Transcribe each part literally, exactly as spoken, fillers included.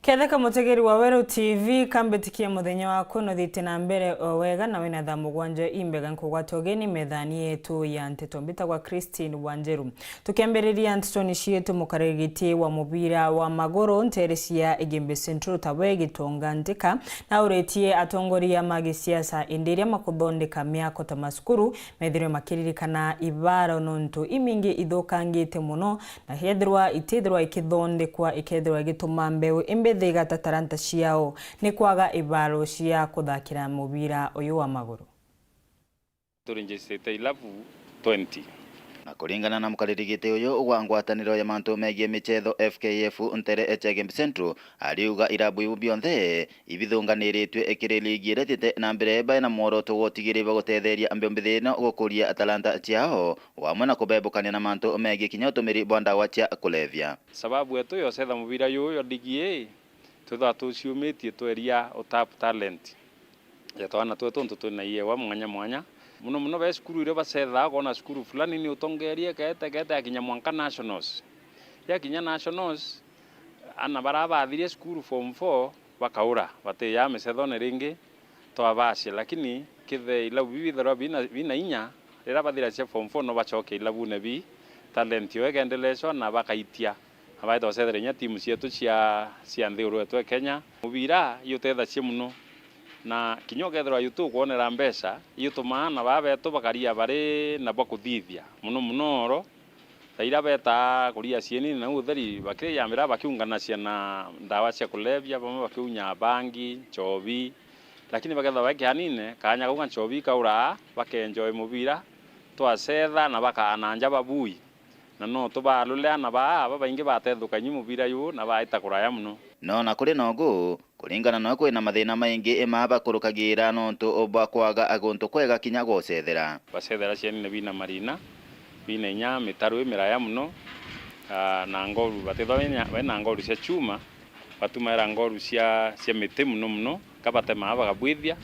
Ketheka mutegeri wa Weru T V, kambitikie muthenya waku nuthite na mbere o wega na wina thaa mugwanja imbega nkugwata ugeni methani yetu ya nteto. Mbitagwa Christine Wanjeru. Tukiambiriria ntetoni cietu, mukariri giti wa mubira wa maguru ntere cia Igembe Central tawe Gitonga Ntika nauritie atongoria ma gisiasa indi iria makuthondeka miako ta macukuru methirwe makiririkana ibaro nontu imingi ithukangite muno na yethirwa itithirwa ikithondekwa, ikethirwa igituma mbeu imbithi igata talanta ciao ni kwaga ibaro cia kuthakira mubira uyu wa maguru. Turinjicite ilabu twenty. Na kuringana na mukariri giti uyu wa ngwataniro ya mantu megii michetho F K F ntere cia Igembe Central, ariuga irabu iu bionthe ibithunganiritue kiri ligi iria ithiite na mbere, bae na mworoto gwa utigiri bwa gutetheria mbeu mbithi ino gukuria talanta ciao, o amwe na kubebukania na mantu megii kinya utumiri bwa ndawa cia kulevya. Sababu yetu ya ucetha mubira juju jwa ligi ii, twithagwa tuciumitie tweria utap talent ya twana twetu, nontu twina iewa mwanya mwanya. Muno muno be cukuru iria bacethaa, ukoona cukuru fulani ni utongerie kete kete yakinya mwanka nationals. Yakinya nationals, ana baria bathirie cukuru form four bakaura, batijaa micethone ringi, twabacia. Lakini kithee ilabu biu bithirwa bina, bina inya, riria bathira cia form four no bacoke ilabune bi, talent yo ikendeleshwa na bakaitia, na baeta gucethera inya timu cietu cia, cia nthiguru yetu ya Kenya. Mubira iutethacia muno, na kinya ukethirwa yutu ukwonera mbeca, iutumaa ana baa betu bakaria bari na bwa kuthithia, muno muno oro. Thaa iria betaa kuria cieni na utheri, bakiriambira bakiunganacia na ndawa cia kulevya, bamwe bakiunya bangi, nchobi, lakini bakethirwa bai kianine, kaanya kau ga nchobi ikauraa, bakenjoy mubira, twacetha na bakaana nja babui. Na no tubarule ana baa babaingi batethuka inya mubira juu na baita kuraya muno. No na kuri na ugu, kuringana nawe kwina mathina maingi ma bakurukagira nontu bwa kwaga guntu kwega kinya gwa ucethera. Bacethera cienine bina marina, bina inya mitaru imiraya muno, aa, na ngoru, batithwa bena, bena ngoru cia chuma, batumaira ngoru cia, cia miti muno muno, kabatemaa bagabwithia,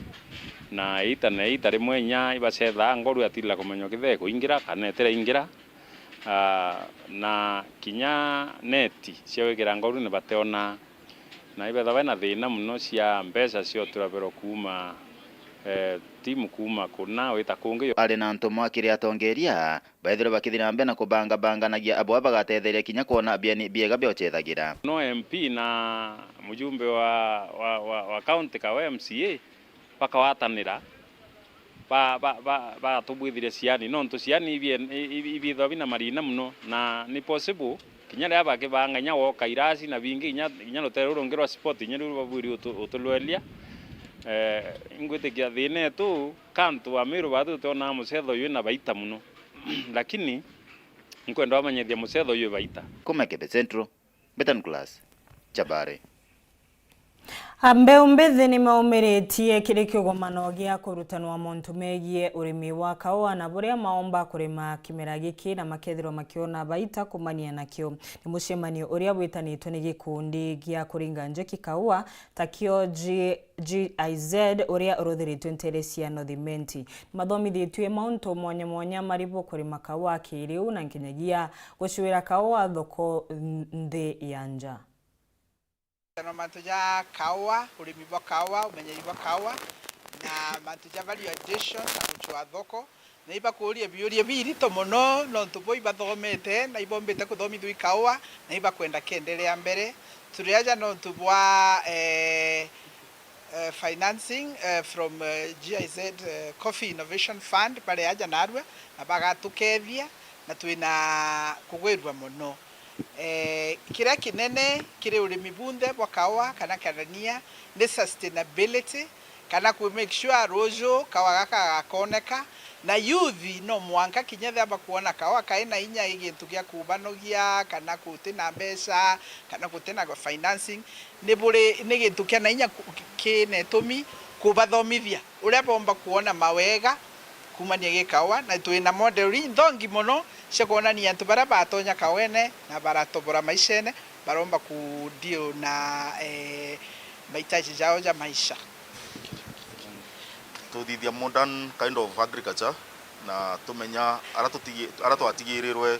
na iita na iita rimwe inya ibacethaa ngoru yatirira kumenywa kithee kuingira kana itiraingira. Aa, na kinya neti cia gwikira ngorune bationaa, na ibethagwa bena thina muno cia mbeca cia uturabiro kuuma, ee, timu kuuma kuna wita kungi. Ari na ntumwa kiri atongeria baithirwe bakithi na mbere na kubangabanganagia abo bagatetheria kinya kwona bieni biega bia ucethagira. No M P na mujumbe wa, wa, wa, wa county kawe M C A bakagwatanira, ba, ba, ba, bagatubwithiria ciani, nontu ciani ibie-, i-, i-, ibiithagwa bina marina muno, na ni possible kinya riria bakibanga inya gwoka irasi na bingi, inya, inya rutere ruru rungi rwa sport, inya riu babwiri utu-, utulwelia. Eh, ingwitikia thina etu, kantu Amiru batu tutionaa mucetho uyu na baita muno. Lakini nkwenda bamenyethia mucetho uyu baita. Kuma Igembe Central, Betan Class, Chabare. A mbeu mbithi ni maumiritie kiri kiugomano gia kurutanwa montu megie urimi wa kaua na buria maomba kurima kimera giki na makethirwa makiona baita kumania nakio. Ni mucemanio uria witanitwe ni gikundi gia kuringa njoki kaua takio G-, G I Z uria uruthiritwe ntere cia North Imenti. Ni mathomithitue mauntu mwanya mwanya mari bo kurima kaua kiriu na nkinyagia gucuira kaua thoko n-, nthi ya nja. Na mantu ja kaua, urimi bwa kaua, umenyeri bwa kaua, na mantu ja value addition na gucua thoko. Na ibakuuria biuria birito mono, nontu bo ibathomete, na ibombite kuthomithua i kaua, na ibakwenda kiendelea mbere. Turi aja nontu bwa, eh, eh, financing, eh, from, eh, G I Z, eh, Coffee Innovation Fund, bari aja narua, na bagatukethia, na twina kugwirua mono. Eh, kiria kinene kiri urimi bunthe bwa kaua kana kandania ni sustainability, kana ku make sure ruju kaua gaka gakoneka, na youth no mwanka kinya ethira bakwona kaua kai na inya i gintu gia kubanogia, kana guti na mbeca, kana guti na financing, ni buri, ni gintu kia na inya ku-, kina itumi kubathomithia uria bomba kwona mawega kumania gi kaua, na twina model inthongi mono cia kwonania antu baria batonya kauene na baratobora maishene, baromba ku deal na, eh, mahitaji jao ja maisha. Tuthithia modern kind of agriculture, na tumenya ara tutigi-, ara twatigirirwe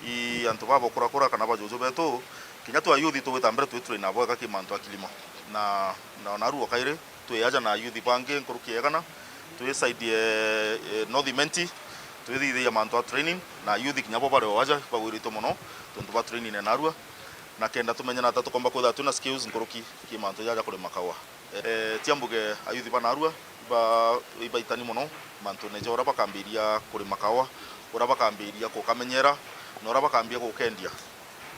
i antu babokurakura kana bajuju betu, Kinya twa youth tugwita mbere twi train abwega ki mantu a kilimo. Na, na, na ruo kairi, twi aja na youth bangi nkuruki ya igana, twi side, eh, eh, North Imenti, twithithiria mantu a training, na youth kinya bo bari o aja bagwiritwe mono, tontu ba training ya narua, na kenda tumenye nata tukomba kwithira twina skills nkuruki ki mantu jaja kurima kaua. Eh, tia mbuge ayuthi ba narua iba-, ibaitani mono mantune ja uria bakambiria kurima kaua, uria bakambiria gukamenyera, na uria bakambiria gukendia.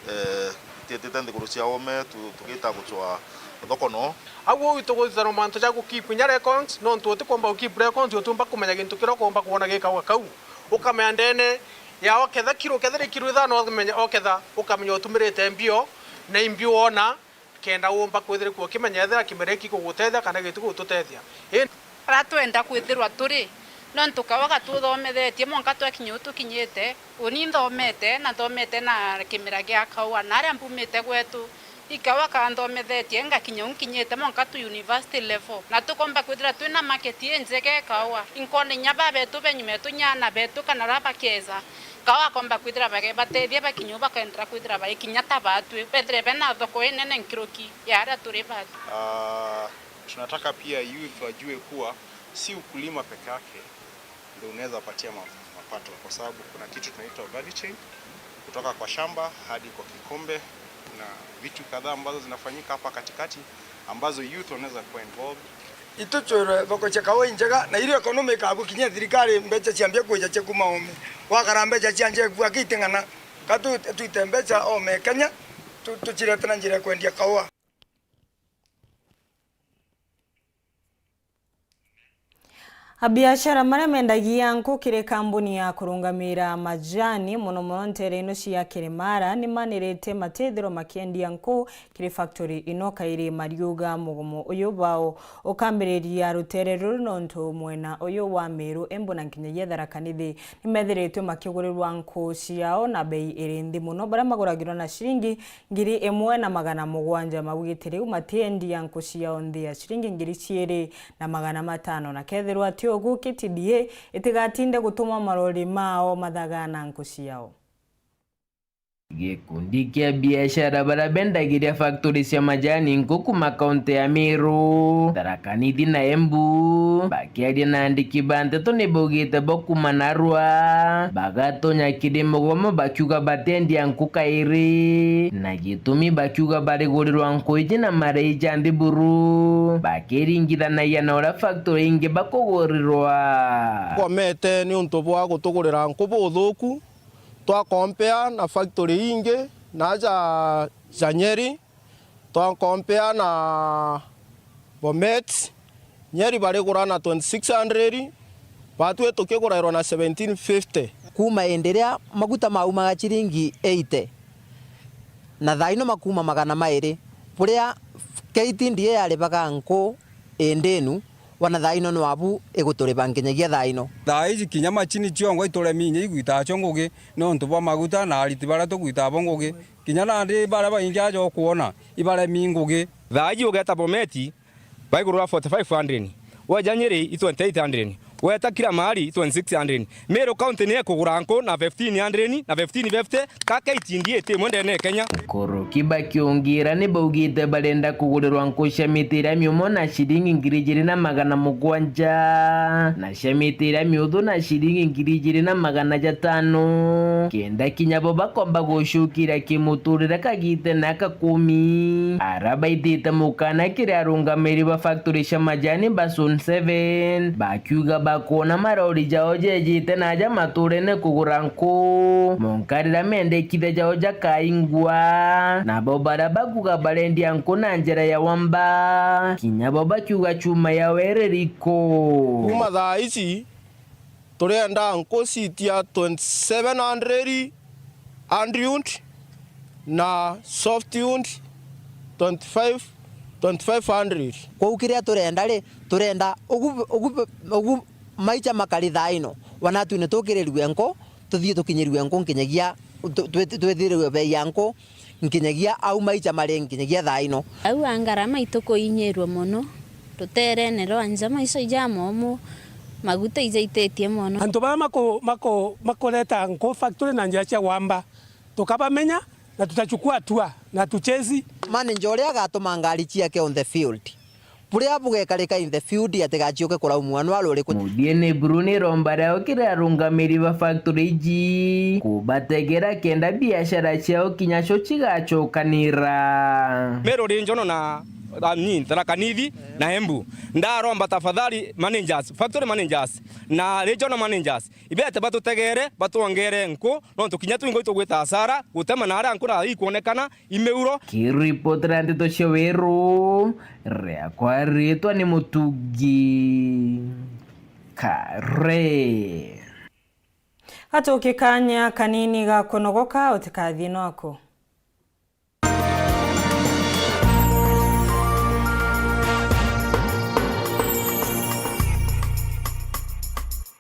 Eh, itietite nthiguru cia ome tu-, tugita gucwa thoko no. Au uu itugwithanwa mantu ja gukeep inya records, nontu utikomba gukeep records utiumba kumenya gintu kiria ukomba kwona gi kaua kau. Ukamenya ndene ya oketha kiro, kethira i kiro ithano, ukamenya oketha, ukamenya utumirite mbio, na imbi wona, kenda umba kwithirikua ukimenya ethira kimera giki gigutethia kana gitigututethia. Indi. Aria twenda kwithirwa turi, nontu kaua gatuthomethetie, mwanka twakinya uu tukinyite. Uni nthomete, na nthomete na kimera gia kaua, na aria mbumite gwetu, i kaua kanthomethetie, ngakinya uu nkinyite, mwanka tu university level. Na tukomba kwithira twina market injega e kaua. Inkona inya babetu benyuma yetu, nyana betu, kana aria bakeza, kaua akomba kwithira bagebatethia bakinya uu bakaendera kwithira baikinya ta batwi, bethire bena thoko inene nkiruki ya aria turi batwi. Ah, tunataka pia youth wajue kuwa si ukulima peke yake ndio unaweza patia ma-, mapato, kwa sababu kuna kitu tunaitwa value chain, kutoka kwa shamba hadi kwa kikombe na vitu kadhaa ambazo zinafanyika hapa katikati ambazo youth wanaweza kuwa involved. Itucwirwe thoko cia kaua injega, na irio economy ikabu kinya thirikari mbeca ciambia kwija cia kuma ome. Wakara mbeca cianja ikua kiting'ana, ka tu-, twite mbeca ome Kenya, tu-, tucirete na njira ya kwendia kaua. Abiashara maria mendagia nku kiri kambuni ya kurungamira majani, mono mono ntere ino cia Kirimara, ni manirite matithirwa makiendia nku kiri factory ino kairi mariuga mugomo uyu bao ukambiriria rutere ruru, nontu mwena uyu wa Meru, Embu na nkinyagia Tharaka Nithi ni methiritwe makigurirwa nku ciao na bei iri nthi mono, baria maguragirwa na ciringi ngiri imwe na magana mugwanja. Maugite riu matiendia nku ciao nthi ya ciringi ngiri ciiri na magana matano, na kethirwa ti ugu, K T D A itigatinde gutuma marori mao mathagana nku ciao. Gikundi kia biashara baria bendagiria factory cia majani nku kuma kaunti ya Meru, Tharaka Nithi na Embu, bakiaria na andiki ba nteto ni baugite bo kuma narua bagatonya kiri mugomo bakiuga batendia nku kairi, na gitumi bakiuga barigurirwa nku iji na marei ja nthi buru, bakiringithanagia na uria factory ingi bakugurirwa. Gomete niuntu bwa gutugurira nku buthuku, twa compare na factory ingi na ja, ja Nyeri, twa compare na Bomet, Nyeri barigura na twenty-six hundred, batwi tukigurairwa na seventeen fifty. Kuuma indi iria maguta maumaga ciringi eighty, na thaino makuuma magana mairi, buria K T D A yaribaga nku indinu, wana thaino nwabu iguturiba nkinyagia thaino. Thaa iji kinya macini ciongwa ituremi inya igwitaga cio ngugi niuntu bwa maguta na ariti baria tugwitaga bo ngugi. Kinya nandi baria baingi aja ukwona ibaremi ngugi. Thaa iji ugeta Bometi, baigurura forty-five hundred. Weja Nyeri i twenty-eight hundred. Weta kila mahali i twenty-six hundred. Meru County ni ekugura nku na fifteen hundred na fifteen fifty, ka K T D A iti imwe ndene ya Kenya. Nkuruki bakiungira ni baugite barenda kugurirwa nku cia miti iria miumo na ciringi ngiri ijiri na magana mugwanja, na cia miti iria miuthu na ciringi ngiri ijiri na magana jatano, kenda kinya bo bakomba gucukiria kimuturire kagite na kakumi. Ara baitite mukana kiri arungamiri ba factory cia majani ba Zone seven, bakiuga bakwona marori jao jejite na aja maturene kugura nku, monka riria mendekithia jao jakaingwa. Nabo baria bakuga barendia nku na njira ya wamba, kinya bo bakiuga chuma yao iri riku. Kuma thaa ici, turienda nku citia twenty-seven hundred hard wood na soft wood twenty-five, twenty-five hundred. Kwou kiria turenda ri, turenda ugu, ugu, ugu maicha makari thaa ino, wanatu ni tukirirue nku, tuthii tukinyirue nku nkinyagia tu-, twi-, twithirwe bei ya nku, nkinyagia au maicha mari nkinyagia thaa ino. Au a ngarama itukuinyirwe mono, ruterene rwa nja, maisha ija momu, maguta ijaititie mono. Antu baria maku-, maku-, makureta nku factory na njira cia gwamba, tukabamenya na tutachukua hatua na tuchezi. Manager uria agatuma ngari ciake on the field, buria bugekarika in the field atigaciuke kuraumua nwa ruriku. Muthie ni buru ni romba riao kiri arungamiri ba factory iji kubategera kenda biashara ciao kinya cio cigacokanira. Meru ri Njono na, na ni Tharaka Nithi na Embu. Ndaromba tafadhali managers, factory managers na regional managers, ibete batutegere, batwongere nku, nontu kinya twingo itugwita hasara, gutema na aria nkura ikwonekana, imiuro. Kiripotera nteto cia Weru, riakwa ritwa ni Mutugi Kare. Gatuki kanya kanini ga kunogoka, utikathie nwaku.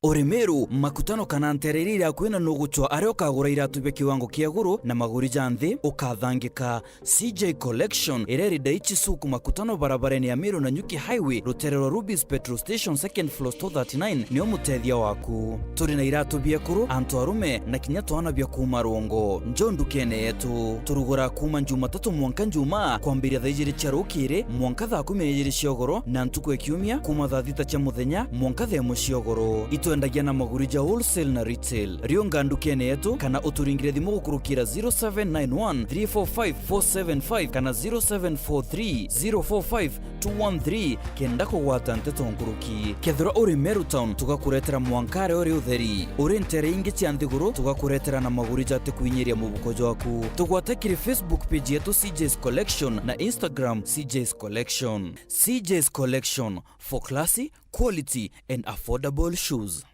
Uri Meru, makutano kana nteere iria iri akui na nugucwa aria ukagura iratu bia kiwango kia iguru na maguri ja nthi, ukathangika. C J Collection, iria iri Daiichi Souq makutano barabarene ya Meru Nanyuki Highway, rutere rwa Ruby's Petrol Station, second floor, store thirty-nine, nio mutethia waku. Turi na iratu bia ekuru, antu arume, na kinya twana bia kuuma rungu. Njoo ndukene yetu. Turugura kuuma Jumatatu mwanka Njumaa, kwambiria thaa ijiri cia rukiri mwanka thaa kumi na ijiri cia ugoro, na ntuku ya kiumia, kuuma thaa thita cia muthenya mwanka thaa imwe cia ugoro. Itwendagia na maguri ja wholesale na retail. Riunga ndukene yetu, kana uturingire thimu gukurukira zero seven nine one three four five four seven five kana zero seven four three zero four five two one three kenda kugwata nteto nkuruki. Kethirwa uri Meru Town, tugakuretera mwanka aria uri utheri. Uri nteere ingi cia nthiguru, tugakuretera na maguri jatikuinyiria mubuko jwaku. Tugwate kiri Facebook page yetu C J's Collection na Instagram C J's Collection. C J's Collection, for classy, quality and affordable shoes.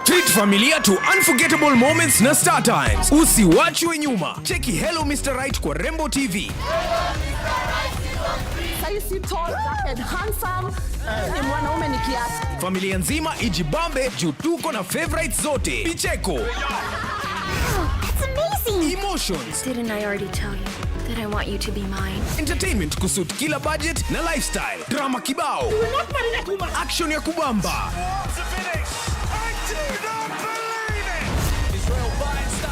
Treat familia to unforgettable moments na Star Times. Usiwachwe nyuma. Cheki Hello Mister Right kwa Rembo T V. Sahi si tall, dark and handsome. Ni mwanaume ni kiasi. Familia nzima ijibambe juu tuko na favorites zote. Vicheko. That's amazing. Emotions. Didn't I already tell you that I want you to be mine? Entertainment kusuit kila budget na lifestyle. Drama kibao. You will not marry that woman. Action ya kubamba.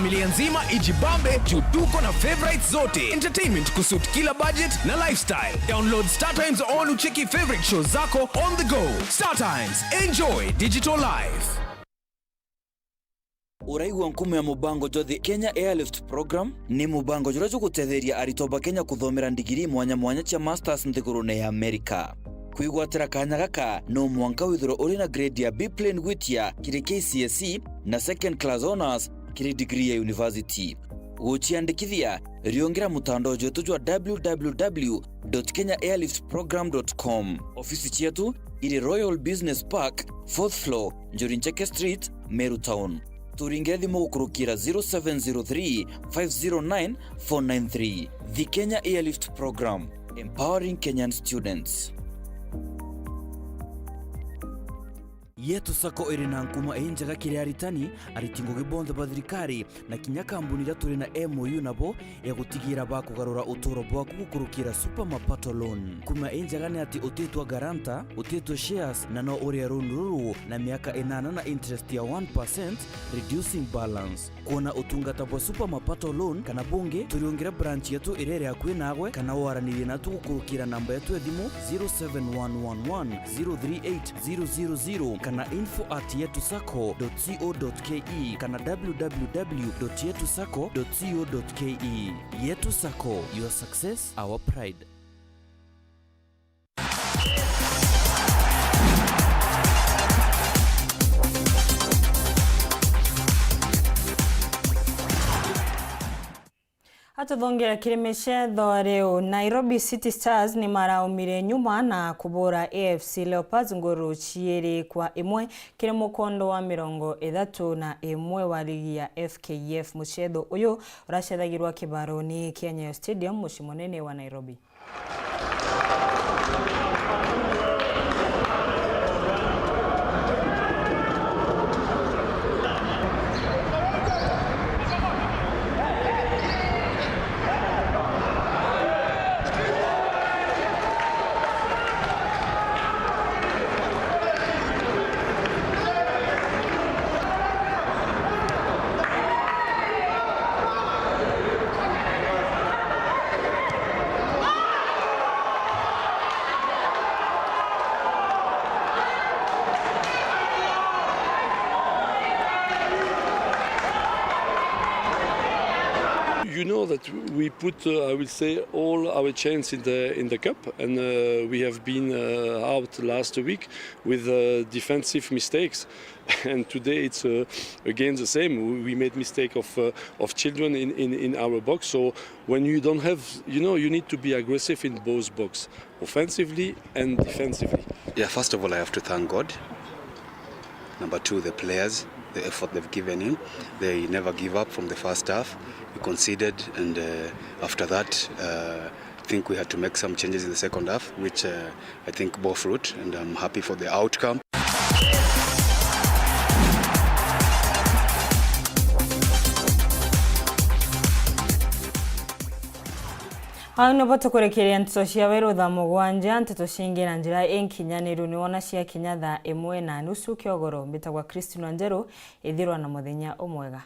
Milia nzima ijibambe juu tuko na favorites zote. Entertainment kusuit kila budget na lifestyle. Download Star Times on ucheki favorite shows zako on the go. Star Times, enjoy digital life. Uraigua nkumo ya mubango jwa The Kenya Airlift Program? Ni mubango juria jugutetheria aritwa ba Kenya kuthomera ndigiri mwanya mwanya cia masters nthigurune ya America. Kwigwatira kanya gaka, no mwanka withirwe uri na grade ya B plain gwitia kiri K C S E na second class honours kiri degree ya university. Guciandikithia, riungira mutandao jwetu jwa w w w dot kenya airlift program dot com. Ofisi cietu iri Royal Business Park, fourth floor, Njuri Ncheke Street, Meru Town. Turingire thimu gukurukira zero seven zero three five zero nine four nine three. The Kenya Airlift Program, empowering Kenyan students. Yetu Sacco iri na nkuma injega kiri aritani, ariti ngugi bonthe ba thirikari, na kinya kambuni iria turi na M O U nabo, ya gutigira bakugarura uturo bwaku gukurukira Super Mapato Loan. Nkuma injega ni ati utitwa guarantor, utitwa shares, na no urie loan ruru na miaka inana na interest ya one percent, reducing balance. Kwona utungata bwa Super Mapato Loan kana bungi, turiungire branch yetu iria iri akui naagwe, kana waranirie natu gukurukira namba yetu ya thimu zero seven one one one zero three eight zero zero zero kana info at yetu sacco dot co dot ke kana w w w dot yetu sacco dot co dot ke. Yetu Sacco, your success, our pride. Atuthongera kiri micetho riu, Nairobi City Stars ni maraumire nyuma na kubura A F C Leopards nguru ciiri kwa imwe kiri mukondo wa mirongo ithatu na imwe wa ligi ya F K F. Mucetho uyu uracethagirwa kibaroni kia Nyayo Stadium, mucii munene wa Nairobi. We put, uh, I will say, all our chance in the in the cup, and uh, we have been uh, out last week with uh, defensive mistakes. And today it's uh, again the same. We- We made mistake of uh, of children in, in in our box. So when you don't have, you know, you need to be aggressive in both box, offensively and defensively. Yeah, first of all, I have to thank God. Number two, the players, the effort they've given in. They never give up from the first half. We conceded, and uh, after that, uh, I think we had to make some changes in the second half, which uh, I think bore fruit, and I'm happy for the outcome. Au nibo tukurekeria nteto cia Weru thaa mugwanja, nteto cingi na njira inkinyaniru ni wona ciakinya thaa imwe na nusu kiogoro. Mbitagwa Christine Wanjeru, ithirwa na muthenya umwega.